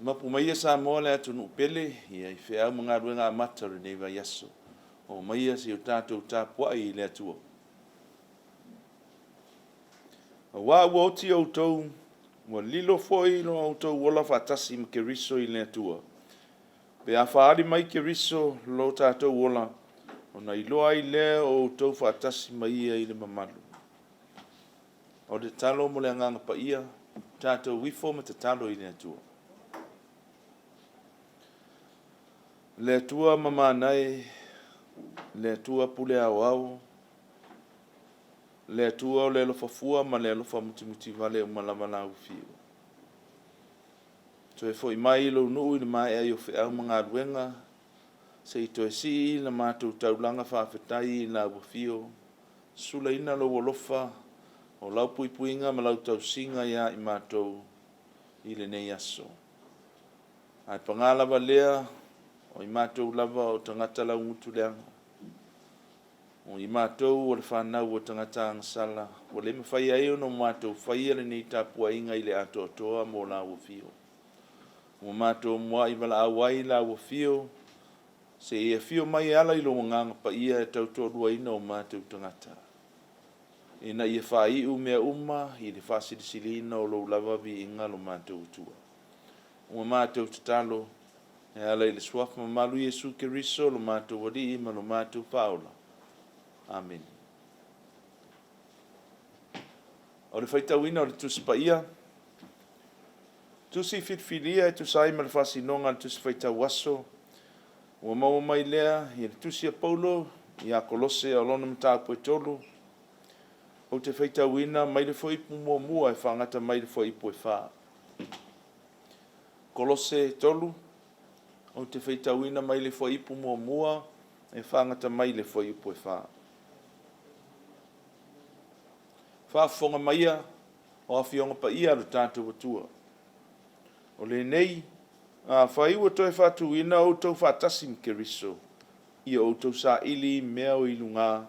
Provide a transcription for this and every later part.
Mapu maia Samoa le atunuu pele, ia i feau ma galuega amata o lenei vaiaso. Oo maia se i o tatou tapuai i le Atua. Aua ua oti outou, ua lilo foi lo outou ola faatasi ma Keriso i le Atua. Pe a faaali mai Keriso lo tatou ola, ona iloa ai lea o outou faatasi ma ia i le mamalu. O le tatalo mo le Agaga Paia, tatou ifo ma tatalo i le Atua. Le Atua mamana e, le Atua pule aoao, le Atua o le alofa fua ma le alofa mutimutivale uma lava lau Afio. Toe foi mai lou nuu i le maea ai o feau ma galuega, se i toe sii la matou taulaga faafetai i lau Afio, sulaina lou alofa o lau puipuiga ma lau tausiga ia i matou i lenei aso. Ae paga lava lea, o i matou lava o tagata laugutu leaga, o i matou o le fanau a tagata agasala, ua le mafai ai ona matou faia lenei tapuaiga i le atoatoa mo lau Afio. Ua matou muai valaau ai i lau Afio, se i e afio mai e ala i lou Agaga Paia e tautoaluaina o matou tagata, ina ia faaiu mea uma i le faasilisiliina o lou lava viiga lo matou Atua. Ua matou tatalo e ala i le suafa mamalu Iesu Keriso lo matou Alii ma lo matou Faaola. Amene. O le faitauina o le Tusi Paia, Tusi filifilia e tusa ai ma le faasinoga a le Tusi Faitau Aso, ua maua mai lea i le Tusi a Paulo ia Kolose o lona mataupu e 3, ou te faitauina mai le fuaiupu 1 e faagata mai le fuaiupu e 4. Kolose 3, ou te faitauina mai le fuaiupu 1 e faagata mai le fuaiupu e 4. Faafofoga maia o Afioga Paia a lo tatou Atua. O lenei, afai ua toe faatuina outou faatasi ma Keriso, ia outou saili mea o i luga,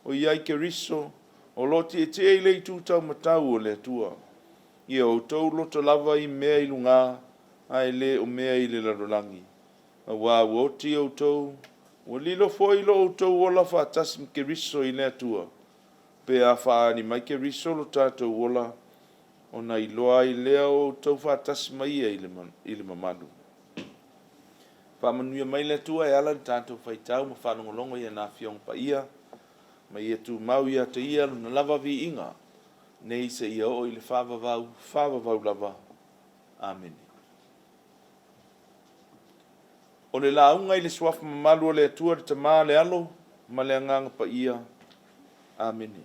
o i ai Keriso, o lo o tietie i le itu taumatau o le Atua. Ia outou loto lava i mea i luga, ae le o mea i le lalolagi. Aua ua oti outou, ua lilo foi lo outou ola faatasi ma Keriso i le Atua. Pe a faaali mai Keriso lo tatou ola, ona iloa ai lea o outou faatasi ma ia i le mamalu. Faamanuia mai le Atua e ala i le tatou faitau ma faalogologo i ana Afioga Paia, ma ia tumau ia te Ia lona lava viiga, nei seia oo i le faavavau, faavavau lava. Amene. O le lauga i le suafa mamalu o le Atua le Tama, le Alo ma le Agaga Paia. Amene.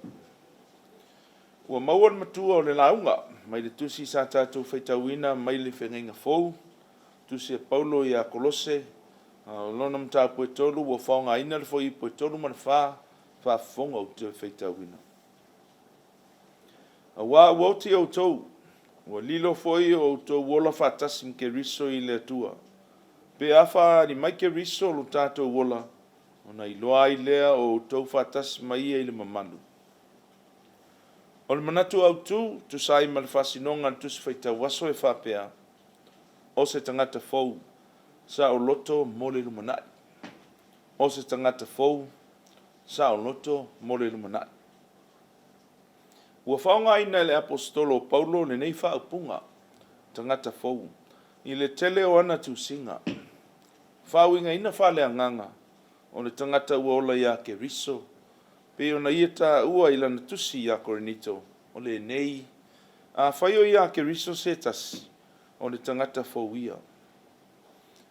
Ua maua le matua o le lauga mai le tusi sa tatou faitauina mai le Feagaiga Fou, tusi a Paulo ia Kolose, o lona mataupu e 3, ua faaaogaina le fuaiupu e 3 ma le 4, faafofoga ou te faitauina. Aua ua oti outou, ua lilo foi o outou ola faatasi ma Keriso i le Atua. Pe a faaali mai Keriso lo tatou ola, ona iloa ai lea o outou faatasi ma ia i le mamalu. O le manatu autu, tusa ai ma le faasinoga a le Tusi Faitau Aso e faapea, o se tagata fou, saoloto mo le lumanai. O se tagata fou, saoloto mo le lumanai. Ua faaaogaina e le Aposetolo o Paulo lenei faaupuga, tagata fou, i le tele o ana tusiga. Faauigaina faaleagaga, o le tagata ua ola ia Keriso, pei ona ia taua i lana tusi ia Korinito, o lenei, afai o ia Keriso se tasi, o le tagata fou ia.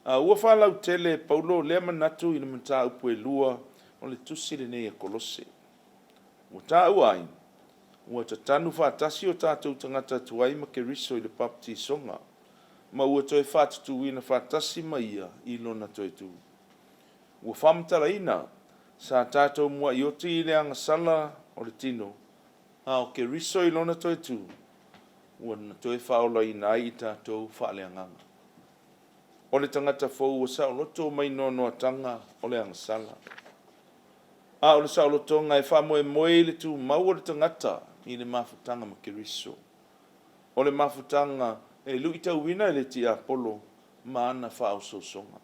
A ua faalautele e Paulo lea manatu i le mataupu e 2 o le tusi lenei a Kolose. Ua taua ai, ua tatanu faatasi o tatou tagata tuai ma Keriso i le papatisoga, ma ua toe faatutuina faatasi ma ia i lona toe tu. Ua faamatalaina, sa tatou muai oti i le agasala o le tino, a o Keriso i lona toe tu, ua na toe faaolaina ai i tatou faaleagaga. O le tagata fou ua saoloto mai noanoataga o le agasala. A o le saolotoga e faamoemoe i le tumau o le tagata i le mafutaga ma Keriso. O le mafutaga e luitauina e le tiapolo. ma ana faaosoosoga.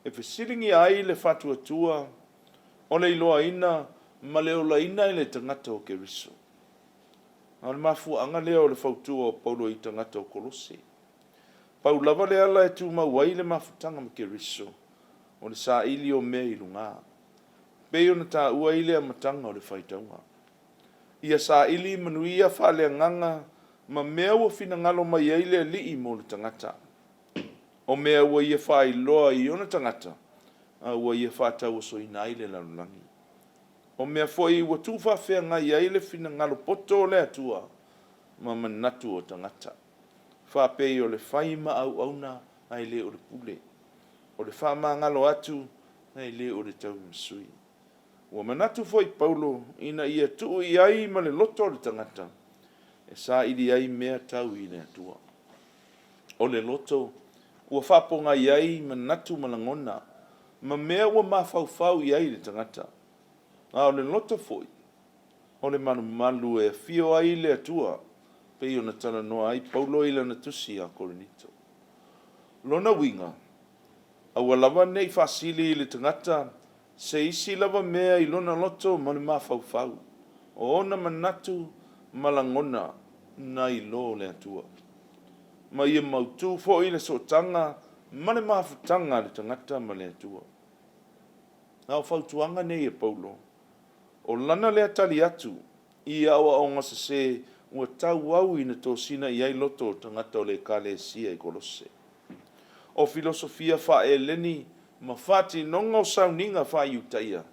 E fesiligia ai le faatuatua o le iloaina ma le olaina e le tagata o Keriso. A o le mafuaaga lea o le fautua o Paulo i tagata o Kolose. Pau lava le ala e tumau ai le mafutaga ma Keriso, o le saili o mea i luga, pei ona taua i le amataga o le faitauga. Ia saili manuia faaleagaga ma mea ua finagalo mai ai le Alii mo le tagata. O mea ua ia faailoa i ona tagata, a ua ia faatauosoina ai le lalolagi. O mea foi ua tuufaafeagai ai le finagalo poto o le Atua ma manatu o tagata, faapei o le fai ma auauna ae le o le pule, o le faamagalo atu ae le o le tauimasui. Ua manatu foi Paulo ina ia tuu i ai ma le loto o le tagata e saili ai mea tau i le Atua. O le loto ua faapogai ai manatu ma lagona, ma mea ua mafaufau i ai le tagata. A o le loto foi, o le malumalu e afio ai le Atua, pei ona talanoa ai Paulo i lana tusi ia Korinito. Lona uiga, aua lava ne i faasili i le tagata se isi lava mea i lona loto ma le mafaufau, o ona manatu ma lagona nai lo le Atua. Ma ia mautu foi le sootaga ma le mafutaga a le tagata ma le Atua. A o fautuaga nei a Paulo, o lana lea tali atu i aoaoga sese ua tauau ina tosina i ai loto o tagata o le Ekalesia i Kolose. O filosofia faa-Eleni ma faatinoga o sauniga faa-Iutaia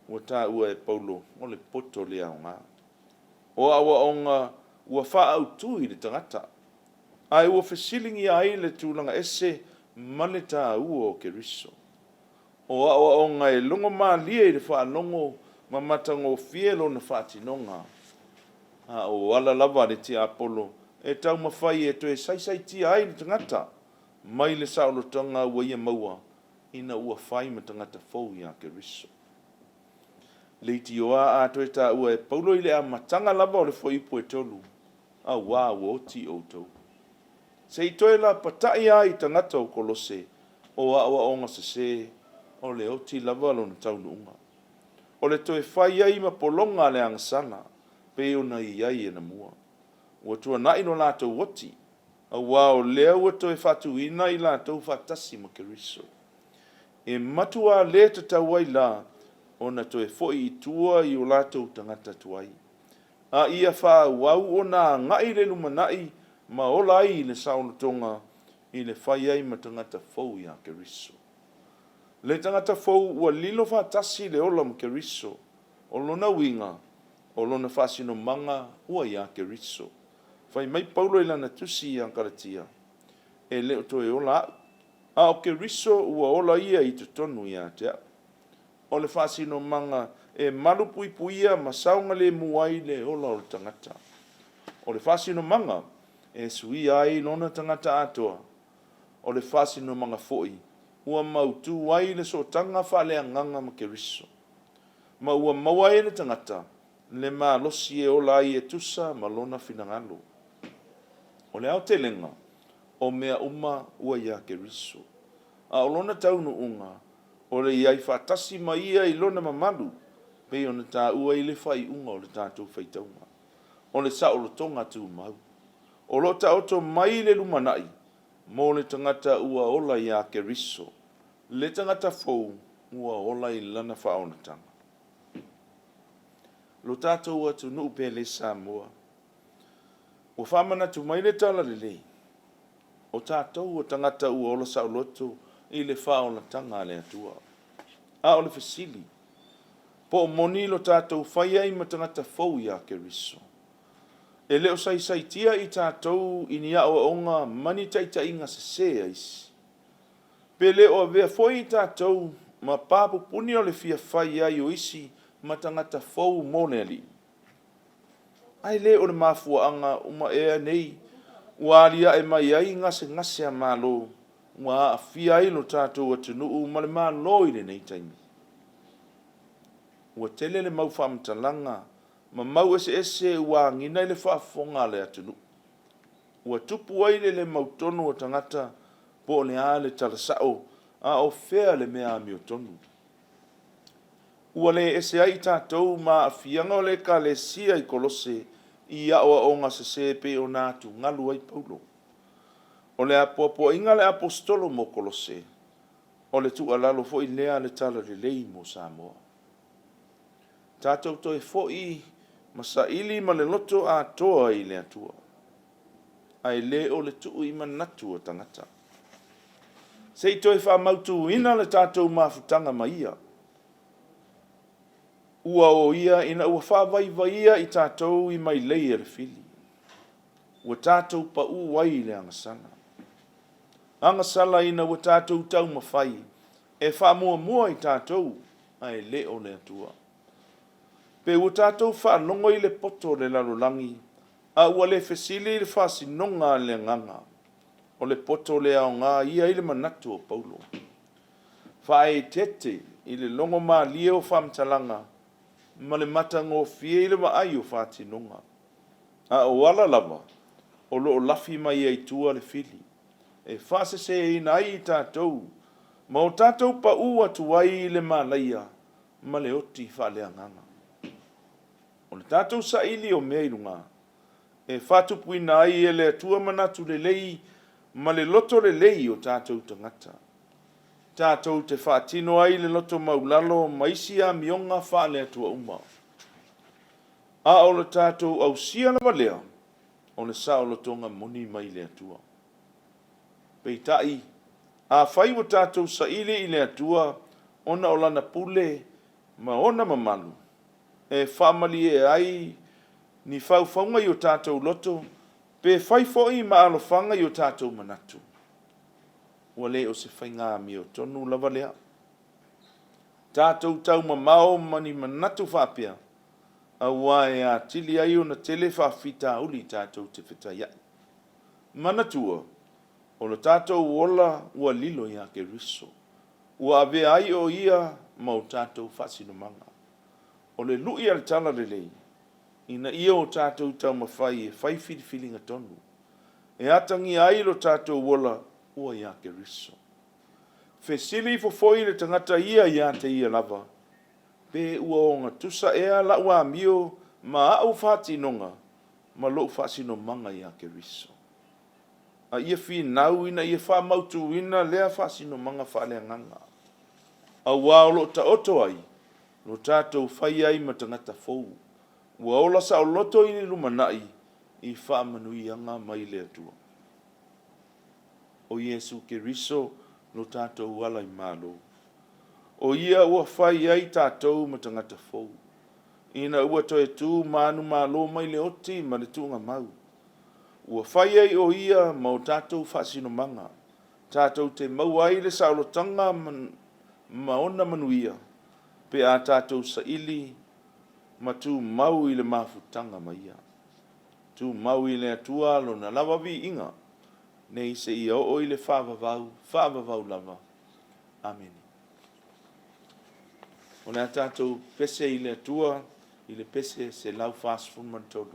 ua taua e Paulo o le poto le aoga. O aoaoga ua faaautu i le tagata, ae ua fesiligia ai le tulaga ese ma le taua o Keriso. O aoaoga e logo malie i le faalogo ma matagofie lona faatinoga, a o ala lava a le tiapolo e taumafai e toe saisaitia ai le tagata mai le saolotoga ua ia maua ina ua fai ma tagata fou iā Keriso. Leitioa a toe taua e Paulo i le amataga lava o le fuaiupu e 3, auā ua oti outou. Se i toe lapatai lava i tagata o Kolose o aoaoga sese, o le oti lava lona taunuuga. O le toe fai ai ma pologa a le agasala, pei ona i ai anamua. Ua tuanai lo latou oti, auā o lea ua toe faatuina i latou faatasi ma Keriso. E matuā le tatau ai la ona toe foi i tua i o latou tagata tuai, a ia faaauau ona agai i le lumanai ma ola ai i le saolotoga i le fai ai ma tagata fou iā Keriso. Le tagata fou ua lilo faatasi le ola ma Keriso, o lona uiga, o lona faasinomaga ua iā Keriso. Fai mai Paulo i lana tusi iā Kalatia, E le o toe ola a'u, a o Keriso ua ola ia i totonu ia te a'u. O le faasinomaga e malupuipuia ma saogalemu ai le ola o le tagata. O le faasinomaga e suia ai lona tagata atoa. O le faasinomaga foi ua mautu ai le sootaga faaleagaga ma Keriso, ma ua maua ai e le tagata le malosi e ola ai e tusa ma lona finagalo. O le aotelega o mea uma ua iā Keriso, a o lona taunuuga o le i ai faatasi ma ia i lona mamalu, pei ona taua i le faaiuga o le tatou faitauga. O le saolotoga tumau, o lo o taoto mai le lumanai mo le tagata ua ola iā Keriso, le tagata fou ua ola i lana faaolataga. Lo tatou atunuu pele Samoa, ua faamanatu mai le Talalelei, o tatou o tagata ua ola saoloto i le faaolataga a le Atua. A o le fesili, po o moni lo tatou fai ai ma tagata fou iā Keriso? E le o saisaitia i tatou i ni aoaoga ma ni taitaiga sese a isi? Pe le o avea foi i tatou ma pa pupuni o le fia fai ai o isi ma tagata fou mo le Alii? Ae le o le mafuaaga uma ea nei ua aliae mai ai gasegase a Malo ua aafia ai lo tatou atunuu ma le Malo i lenei taimi? Ua tele le mau faamatalaga ma mau eseese ua agiga i le faafofoga a le atunuu. Ua tupu ai le le mautonu o tagata Po o le a le tala sa'o, a o fea le mea amiotonu. Ua le ese ai i tatou ma aafiaga o le Ekalesia i Kolose i aoaoga sese pei ona atugalu ai Paulo. O le apoapoaiga a le Aposetolo mo Kolose, o le tuualalo foi lea a le Talalelei mo Samoa. Tatou toe foi ma saili ma le loto atoa i le Atua, ae le o le tuu i manatu o tagata. Se i toe faamautuina le tatou mafutaga ma Ia, ua o Ia ina ua faavaivaia i tatou i mailei a le fili, ua tatou pau ai i le agasala. Agasala ina ua tatou taumafai e faamuamua i tatou ae le o le Atua. Pe ua tatou faalogo i le poto o le lalolagi a ua le fesili i le faasinoga a le agaga, o le poto le aoga ia i le manatu o Paulo. Faaeteete i le logo malie o faamatalaga ma le matagofie i le vaai o faatinoga, a o ala lava o lo o lafi mai ai tua le fili e faaseseina ai i tatou ma o tatou pau atu ai i le malaia ma le oti faaleagaga. O le tatou saili o mea i luga, e faatupuina ai e le Atua manatu lelei ma le loto lelei i o tatou tagata. Tatou te faatino ai le loto maulalo ma isi amioga faale-Atua uma. A o le tatou ausia lava lea o le saolotoga moni mai le Atua. Peitai, afai ua tatou saili i le Atua ona o Lana pule ma ona mamalu, e faamalie ai ni faufauga i o tatou loto, pe fai foi ma alofaga i o tatou manatu, ua le o se faiga amiotonu lava lea. Tatou taumamao ma ni manatu faapea, aua e atili ai ona tele faafitauli tatou te fetaiai. Manatua, o lo tatou ola ua lilo ia Keriso, ua avea ai o Ia ma o tatou faasinomaga. O le lui a le Talalelei, ina ia o tatou taumafai e fai filifiliga tonu, e atagia ai lo tatou ola ua ia Keriso. Fesili ifo foi le tagata ia ia te ia lava, pe ua ogatusa ea lau amio ma au faatinoga ma lou faasinomaga ia Keriso. A ia finau ina ia faamautuina lea faasinomaga faaleagaga, aua o lo o taoto ai lo tatou fai ai ma tagata fou, ua ola saoloto i le lumanai i faamanuiaga mai le Atua. O Iesu Keriso lo tatou ala i Malo. O Ia ua fai ai tatou ma tagata fou, ina ua toe tu manumalo mai le oti ma le tuugamau. Ua fai ai o Ia ma o tatou faasinomaga, tatou te maua ai le saolotoga ma ona manuia, pe a tatou saili ma tumau i le mafutaga ma Ia. Tumau i le Atua Lona lava viiga, nei seia oo i le faavavau, faavavau lava. Amene. O le a tatou pese i le Atua i le pese 143.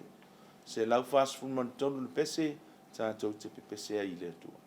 143 le pese, tatou te pepese ai i le Atua.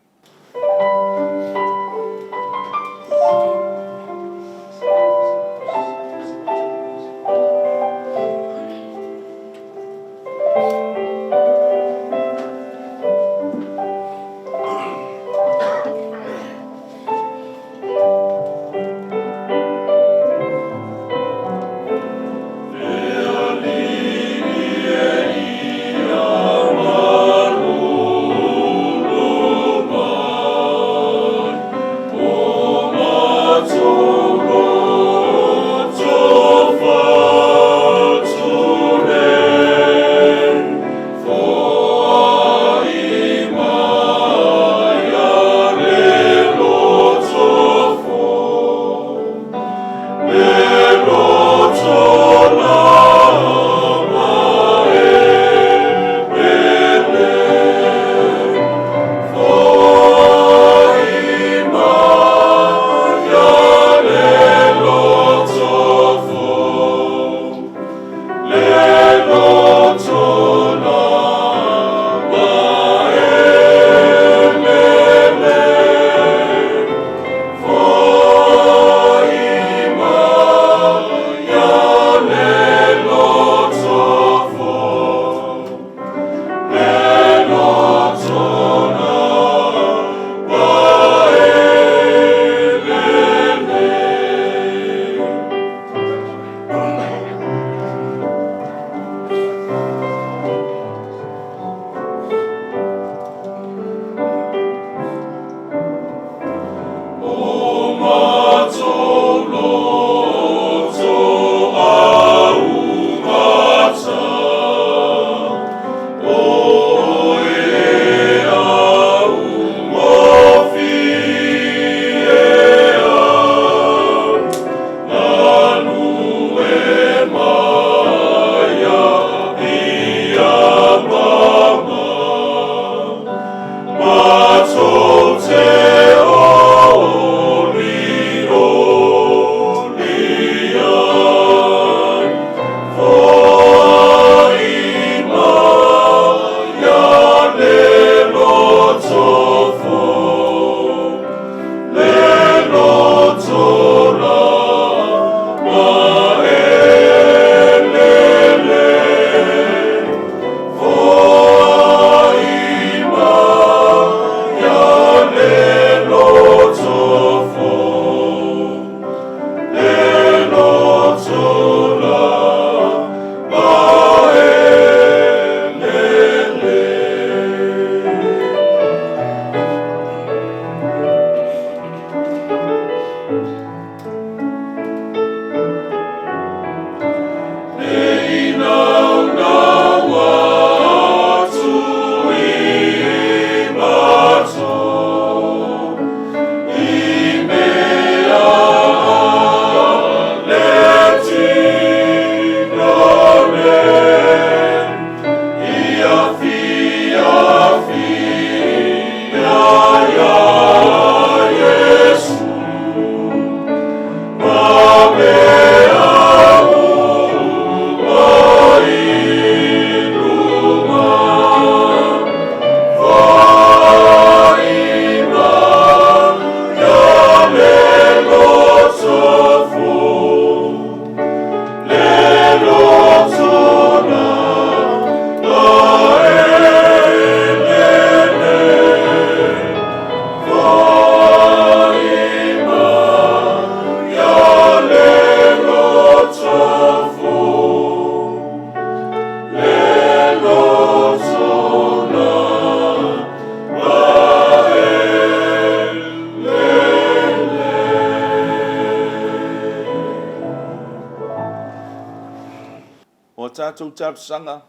tatou talosaga,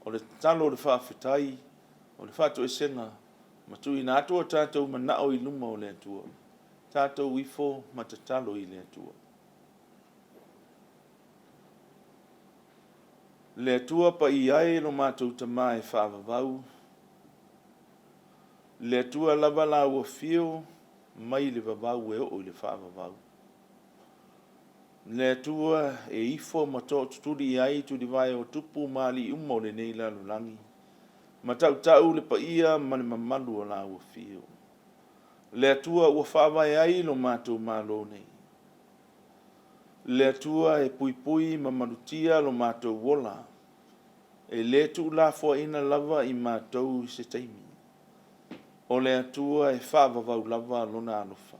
o le tatalo o le faafetai, o le faatoesega, ma tuuina atu o tatou manao i luma o le Atua. Tatou ifo ma tatalo i le Atua. Le Atua paia e lo matou Tama e faavavau, le Atua lava Lau Afio mai le vavau e oo i le faavavau. Le Atua e ifo ma tootutuli i ai tulivae o tupu ma alii uma o lenei lalolagi, ma tautau le paia ma le mamalu o Lau Afio. Le Atua ua faavae ai lo matou Malo nei. Le Atua e puipui ma malutia lo matou ola, e le tuulafoaina lava i matou i se taimi. O le Atua e faavavau lava Lona alofa.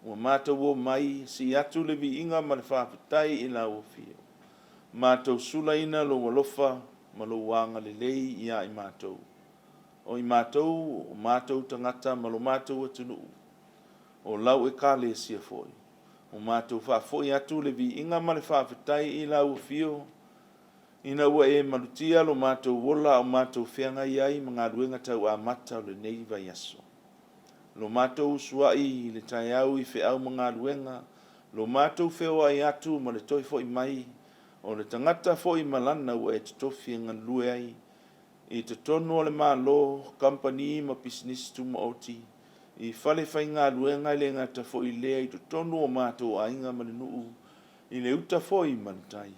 Ua matou omai, sii atu le viiga ma le faafetai i Lau Afio, matou sulaina Lou alofa ma Lou agalelei ia i matou. O i matou, o matou tagata ma lo matou atunuu, o Lau Ekalesia foi, ua matou faafoi atu le viiga ma le faafetai i Lau Afio, ina ua e malutia lo matou ola a o matou feagai ai ma galuega tau amata o lenei vaiaso. Lo matou usuai i le taeao i feau ma galuega, lo matou feoai atu ma le toe foi mai, o le tagata foi ma lana ua e totofi e galulue ai, i totonu o le Malo, kamupani ma pisinisi tumaoti, i falefaigaluega e le gata foi i lea i totonu o matou aiga ma le nuu, i le uta foi ma le tai.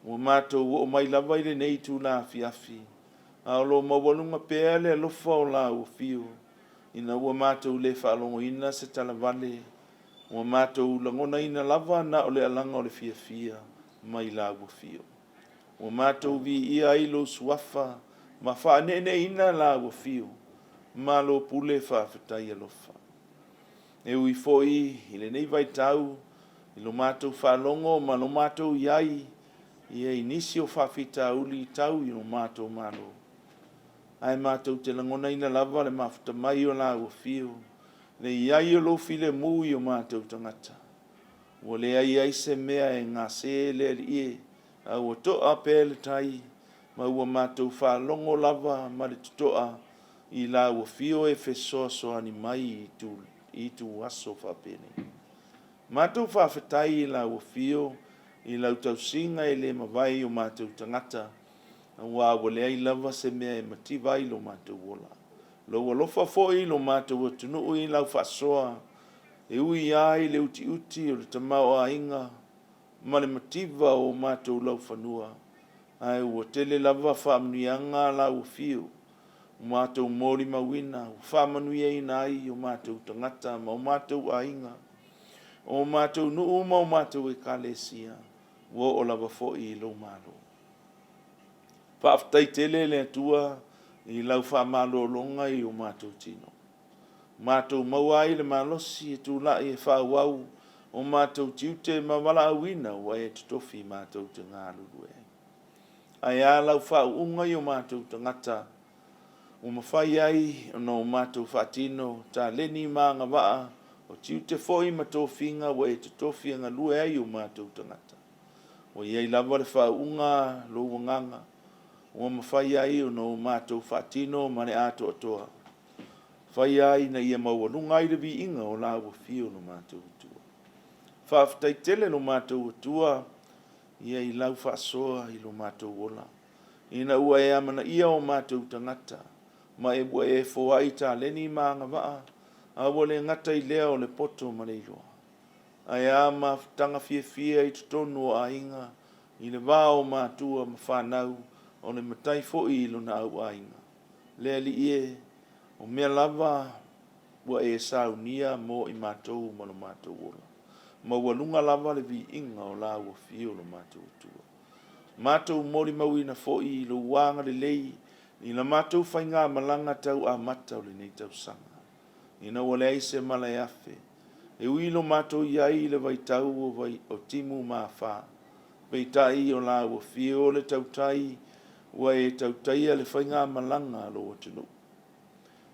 Ua matou oo mai lava i lenei itula afiafi, a o lo o maualuga pea le alofa o Lau Afio, ina ua matou le faalogoina se talavale, ua matou lagonaina lava na o le alaga o le fiafia mai Lau Afio. Ua matou viia ai Lou Suafa ma faaneeneeina Lau Afio ma Lou pule faafetai alofa. E ui foi i lenei vaitau i lo matou faalogo ma lo matou i ai i nisi o faafitauli tau i lo matou Malo, ae matou te lagonaina lava le mafuta mai o Lau Afio, le i ai o Lou filemu i o matou tagata. Ua leai ai se mea e gase le Alii e, a ua to'a pea le tai, ma ua matou faalogo lava ma le toto'a i Lau Afio e fesoasoani mai i ituaso faapenei. Matou faafetai i Lau Afio i Lau tausiga e le mavae i o matou tagata, aua ua leai lava se mea e mativa ai lo matou ola. Lou alofa foi i lo matou atunuu i Lau faasoa, e ui lava i le utiuti o le tamaoaiga ma le mativa o o matou laufanua, ae ua tele lava faamanuiaga a Lau Afio ua matou molimauina, ua faamanuiaina ai o matou tagata ma o matou aiga, o matou nuu ma o matou Ekalesia, ua oo lava foi i Lou Malo. Faafetai tele le Atua i lau faamalologa i o matou tino. Matou maua ai le malosi e tulai e faaauau o matou tiute ma valaauina ua e totofi matou te galulue ai. Ae a lau faauuga i o matou tagata ua mafai ai ona o matou faatino taleni ma agavaa o tiute foi ma tofiga ua e totofi e galue ai o matou tagata. Ua i ai lava le faauuga a lou Agaga ua mafai ai ona o matou faatino ma le atoatoa, faia ai ina ia maualuga ai le viiga o Lau Afio lo matou Atua. Faafetai tele lo matou Atua ia i Lau faasoa i lo matou ola, ina ua e amanaia o matou tagata, ma e ua e foai taleni ma agavaa, a ua le gata i lea o le poto ma le iloa. Ae a mafutaga fiafia i totonu o aiga, i le va o matua ma fanau, o le matai foi i lona auaiga. Le Alii e, o mea lava ua e saunia mo i matou ma lo matou ola. Maualuga lava le viiga o Lau Afio lo matou Atua. Matou molimauina foi i Lou agalelei i la matou faigamalaga tau amata o lenei tausaga, ina ua leai se mala e afe, e ui i lo matou i ai i le vaitau o, vai, o timu ma afa, peitai o Lau Afio le tautai ua e tautaia le faigamalaga a Lou atunuu.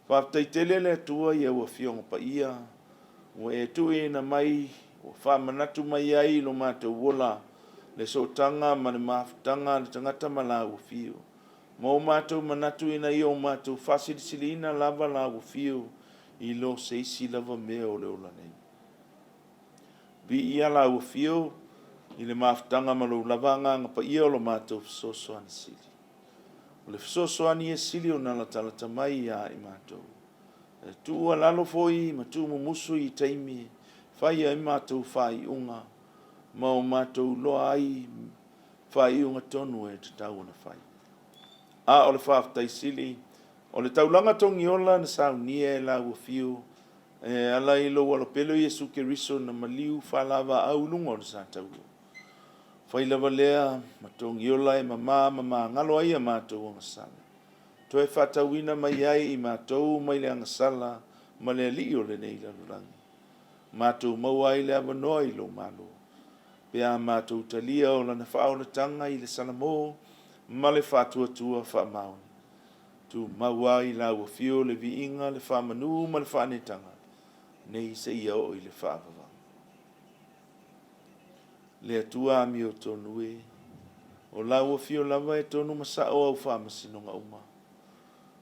Faafetai tele le Atua i au Afioga Paia ua e tuuina mai, ua faamanatu mai ai i lo matou ola. le sootaga ma le mafutaga a le tagata ma Lau Afio, ma o matou manatu ina ia o matou faasilisiliina lava Lau Afio i lo se isi lava mea o le ola nei. Viia Lau Afio i le mafutaga ma Lou lava Agaga Paia o lo matou fesoasoani sili. O le fesoasoani e sili ona latalata mai ia i matou. E tuualalo foi ma tuumumusu i taimi e fai ai matou faaiuga ma o matou iloa ai faaiuga tonu e tatau ona fai. A o le faafetai sili, o le taulaga togiola na saunia e Lau Afio e ala i Lou Alopele o Iesu Keriso na maliu faalavaau i luga o le satauro. Fai lava lea ma togiola e mama ma magalo ai a matou agasala. Toe faatauina mai ai i matou mai le agasala ma le alii o lenei lalolagi. Matou maua ai le avanoa i Lou Malo, pe a matou talia o Lana faaolataga i le salamo ma le faatuatua faamaoni. Tumau ai Lau Afio le viiga, le faamanu ma le faaneetaga, nei seia oo i le faavavau. Le Atua amiotonu e, o Lau Afio lava e tonu ma sa'o au faamasinoga uma.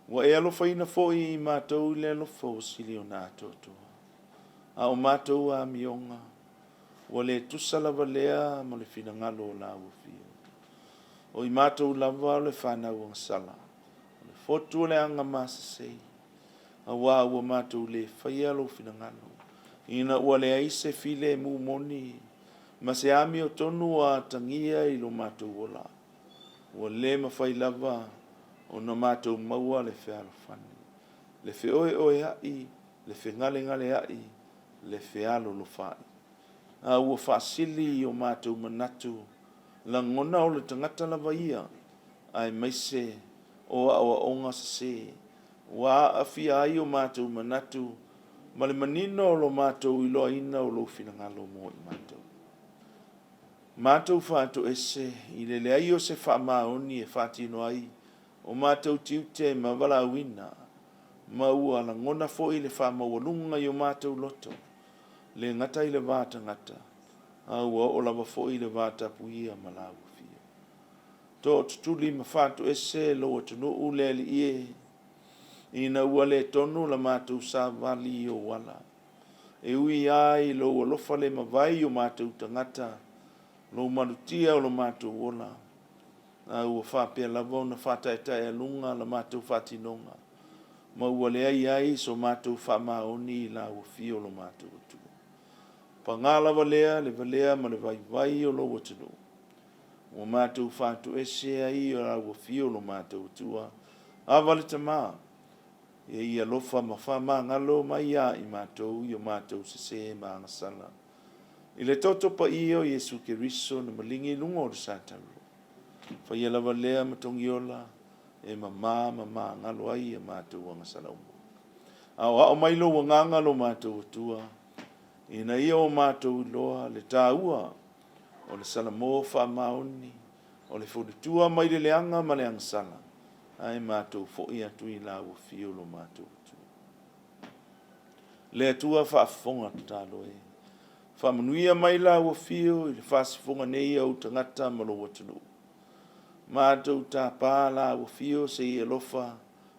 Ua e alofaina foi i matou i le alofa ua sili ona atoatoa. A o matou amioga, ua le tusa lava lea ma le finagalo o Lau Afio. O i matou lava o le fanau agasala, o le fotu o le agamasese, auā ua matou le faia Lou finagalo, ina ua leai se filemu moni ma se amiotonu ua atagia i lo matou ola, ua le mafai lava ona matou maua le fealofani, le feoeoea'i, le fegalegalea'i, le fealolofa'i. A ua faasili i o matou manatu lagona o le tagata lava ia, aemaise o aoaoga sese, ua aafia ai o matou manatu ma le manino o lo matou iloaina o Lou finagalo mo i matou. Matou faatoese i le leai o se faamaoni e faatino ai o matou tiute ma valaauina, ma ua lagona foi le faamaualuga i o matou loto, le gata i le va tagata, a ua oo lava foi i le va tapuia ma Lau Afio. Tootutuli ma faatoese Lou atunuu le Alii e, ina ua le tonu la matou savali i Ou ala. E ui lava i Lou alofa le mavae i o matou tagata, Lou malutia o lo matou ola, a ua faapea lava ona faataetaealuga la matou faatinoga, ma ua leai ai so matou faamaoni i Lau Afio lo matou Atua. Paga lava lea le valea ma le vaivai o Lou atunuu, ua matou faatoese ai i Lau Afio lo matou Atua, Ava le Tama, e i alofa ma faamagalo mai ia i matou i o matou sese ma agasala. I le toto paia o Iesu Keriso na maligi i luga o le satauro, faia lava lea ma togiola e mama ma magalo ai a matou agasala uma. Aoao mai Lou Agaga lo matou Atua, ina ia o matou iloa le taua o le salamo faamaoni, o le folitua mai le leaga ma le agasala, ae matou foi atu i Lau Afio lo matou Atua. Le Atua faafofoga tatalo e, faamanuia mai Lau Afio i le faasifoga nei a Ou tagata ma Lou atunuu. Matou tapa Lau Afio se i alofa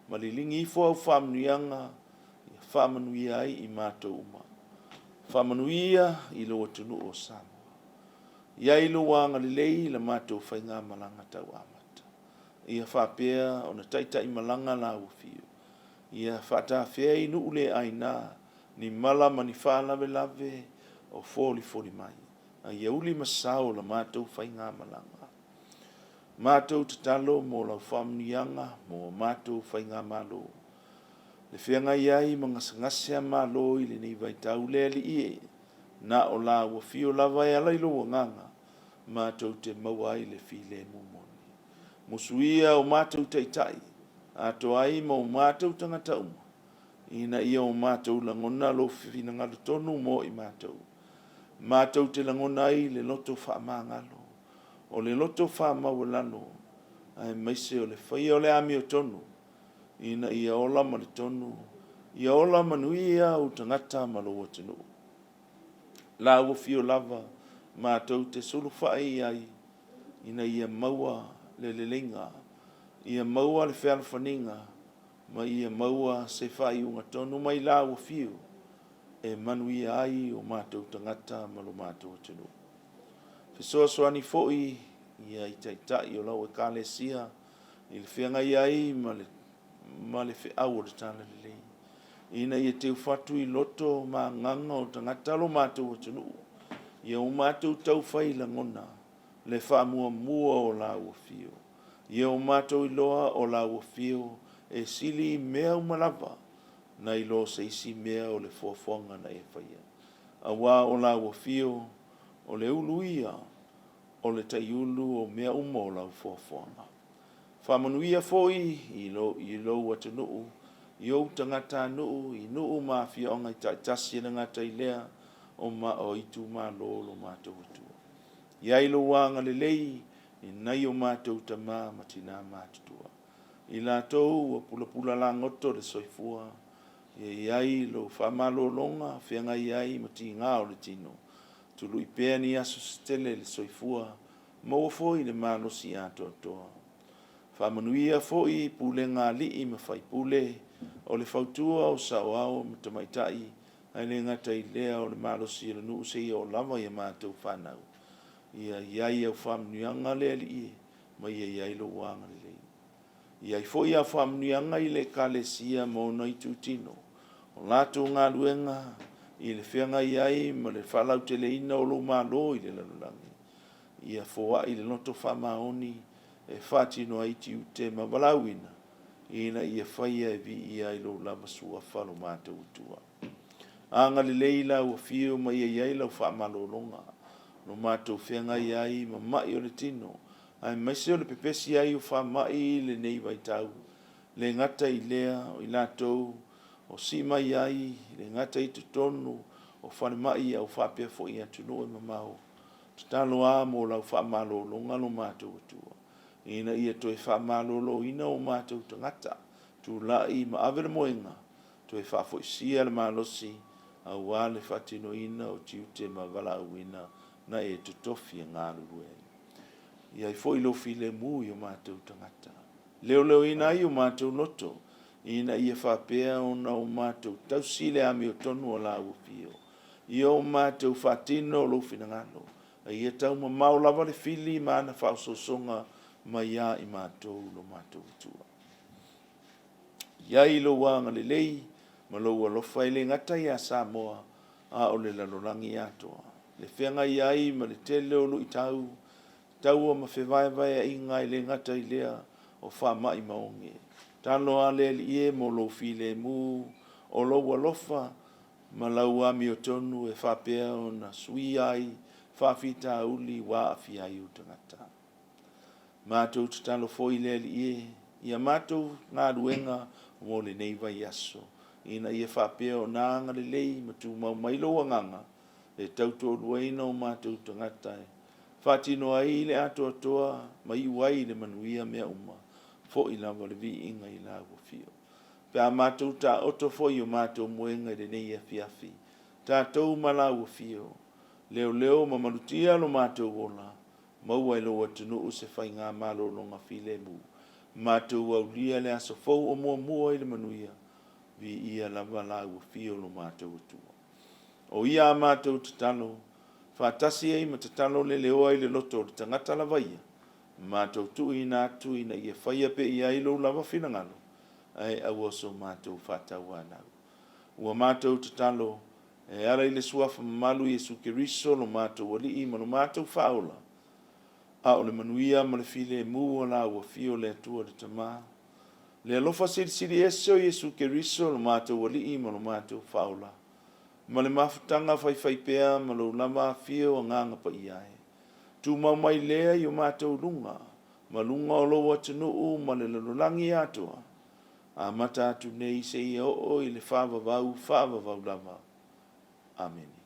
ma liligi ifo Au faamanuiaga ia faamanuia ai i matou uma. Faamanuia i Lou atunuu o Samoa. I ai Lou agalelei i la matou faigamalaga tau amata. Ia faapea ona taitaimalaga Lau Afio. Ia faatafea i nuu le aina ni mala ma ni faalavelave o folifoli mai, a ia uli ma sao la matou faigamalaga. Matou tatalo mo lau faamanuiaga mo a matou faigamalo. Le feagai ai ma gasegase a Malo i lenei vaitau le Alii e, na o Lau Afio lava e ala i Lou Agaga matou te maua ai le filemu moni. Musuia o matou taitai, atoa ai ma o matou tagata uma, ina ia o matou lagona Lou finagalo tonu mo i matou. Matou te lagona ai le loto faamagalo, o le loto faamaualalo, aemaise o le faia o le amiotonu, ina ia ola ma le tonu, ia ola manuia ou tagata ma lou atunuu. Lau Afio lava matou te sulufai i ai. ina ia maua le leleiga, ia maua le fealofaniga ma ia maua se faaiuga tonu mai Lau Afio e manuia ai o matou tagata ma lo matou atunuu. Fesoasoani foi ia i Taitai o lau Ekalesia i le feagai ai ma le ma le feau o le Talalelei, ina ia teufatu i loto ma agaga o tagata lo matou atunuu, ia o matou taufai lagona le faamuamua o Lau Afio. Ia o matou iloa o Lau Afio e sili i mea uma lava nai lo se isi mea o le foafoaga na e faia. Auā o Lau Afio o le ulu ia o le taiulu o mea uma o Lau foafoaga. Faamanuia foi i lou atunuu, i ou tagatanuu, i nuu ma afioaga taitasi e le gata i lea o ma o itumalo o lo matou Atua. I ai lou agalelei i nai o matou tama ma tina matutua. I latou ua pulapula lagoto le soifua, ia i ai lou faamalologa feagai ai ma tiga o le tino. Tului pea ni aso se tele le soifua, maua foi le malosi atoatoa. Faamanuia foi i pulega a alii ma faipule, o le fautua o saoao ma tamaitai, ae le gata i lea o le malosi o le nuu seia oo lava i a matou fanau. Ia i ai au faamanuiaga le Alii e, ma ia i ai lou agalelei. I ai foi au faamanuiaga i le Ekalesia ma ona itutino, o latou galuega i le feagai ai ma le faalauteleina o lou Malo i le lalolagi. Ia foai le loto faamaoni e faatino ai tiute ma valaauina, ina ia faia e viia ai lou lava Suafa lo matou Atua. Agalelei i lau afio ma ia i ai lau faamalologa, lo matou feagai ai ma mai o le tino, aemaise o le pepesi ai o faamai i lenei vaitau, le gata i lea o i latou o sii mai ai, le gata i totonu o falemai a o faapea foi i atunuu e mamao. Tatalo lava mo lau faamalologa lo matou Atua, ina ia toe faamaloloina o matou tagata, tulai ma ave le moega, toe faafoisia le malosi aua le faatinoina o tiute ma valaauina na e totofi e galulue ai. I ai foi lou filemu i o matou tagata, leoleoina ai o matou loto, ina ia faapea ona o matou tausi le amiotonu a Lau Afio, ia o matou faatino lou finagalo, a ia taumamao lava le fili ma ana faaosoosoga mai a i matou lo matou Atua. I ai lou agalelei ma lou alofa e le gata ia Samoa, a o le lalolagi atoa, le feagai ai ma le tele o luitau, taua ma fevaevaeaiga e le gata i lea o faamai maoge. Tatalo lava le Alii e mo lou filemu, o lou alofa ma lau amiotonu e faapea ona suia ai faafitauli ua aafia ai ou tagata. Matou tatalo foi le Alii e i a matou galuega mo lenei vaiaso, ina ia faapea ona agalelei ma tumau mai lou Agaga e tautoaluaina o matou tagata e faatino ai le atoatoa ma iu ai i le manuia mea uma, foi lava le viiga i Lau Afio. Pe a matou taoto foi i o matou moega i lenei afiafi, tatou ma Lau Afio, leoleo ma malutia lo matou ola, maua e lou atunuu se faiga malologa filemu, matou aulia le aso fou o muamua i le manuia, viia lava Lau Afio lo matou Atua. O ia a matou tatalo, faatasi ai ma tatalo leleoa i le loto o le tagata lava ia, matou tuuina atu ina ia faia pea i ai lou lava finagalo, ae aua so matou faatauanau. Ua matou tatalo e ala i le Suafa mamalu Iesu Keriso lo matou Alii ma lo matou Faaola, a o le manuia ma le filemu o Lau Afio le Atua le Tama, le alofa silisili ese o Iesu Keriso lo matou Alii ma lo matou Faaola, ma le mafutaga faifaipea ma lou lava afio Agaga Paia e, tumau mai lea i o matou luga, ma luga o lou atunuu ma le lalolagi atoa, amata atu nei seia oo i le faavavau faavavau lava. Amene.